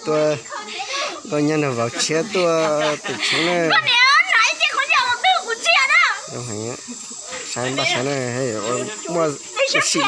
Tuaj, tuaj nyob nrog vauv tshiab tuaj tus tshoob na. Saib npaj saib na, muaj ua si.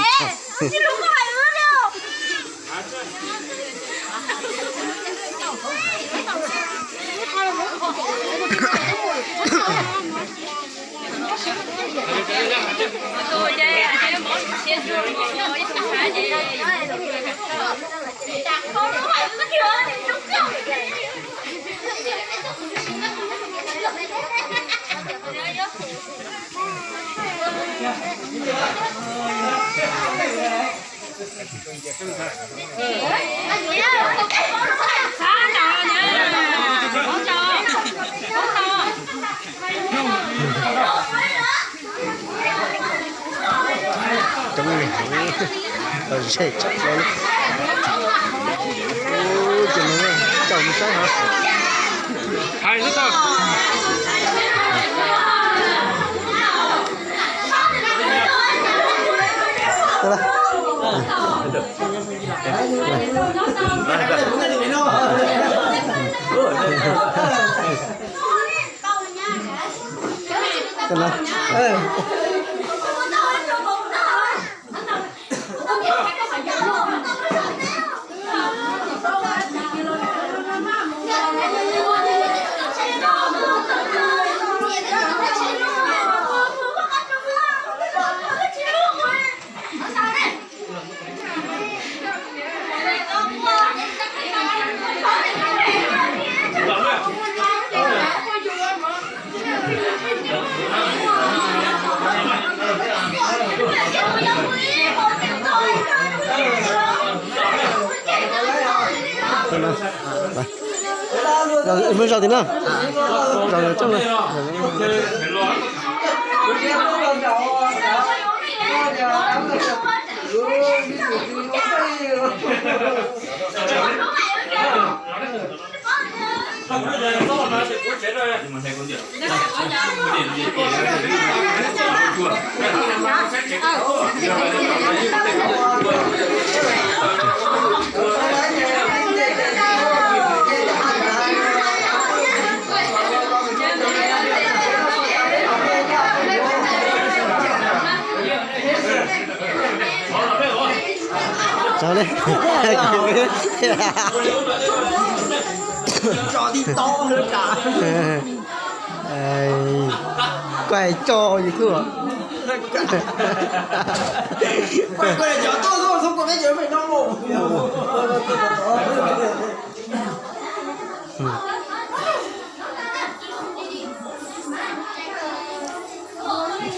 Coob li, tau ze tshaj plaws li. Ces nws caum mus saib hov. Hais xwb tau. Muab zog tim no. Zog tsooj na. Tso li. Koj hais tso YouTube.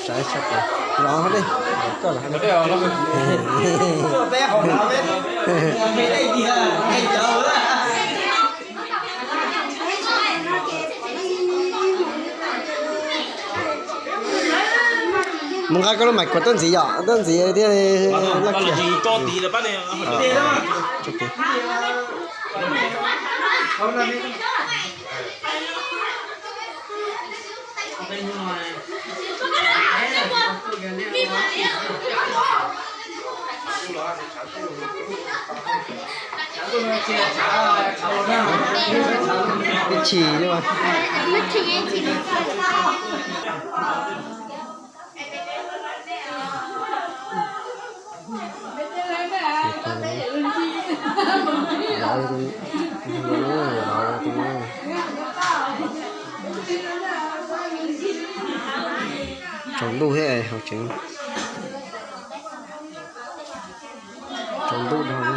Saib sab pem, los dej, koj los. Mus nqa koj lub maiv khuam tuaj ntxiv yom, tuaj ntxiv thiaj li laj kiag. Ib txhis li. Tsaus ntuj thiab hauv tsev. Tsaus ntuj dhau.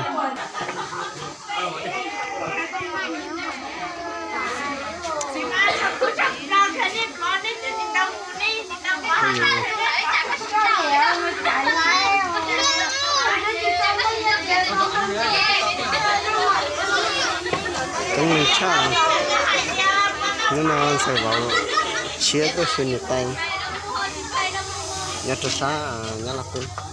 Coob leej tshaj. Hnub no ntxhais vauv tshiab tuaj xyuas niam tais nyob rau sab Nyab Laj Teb.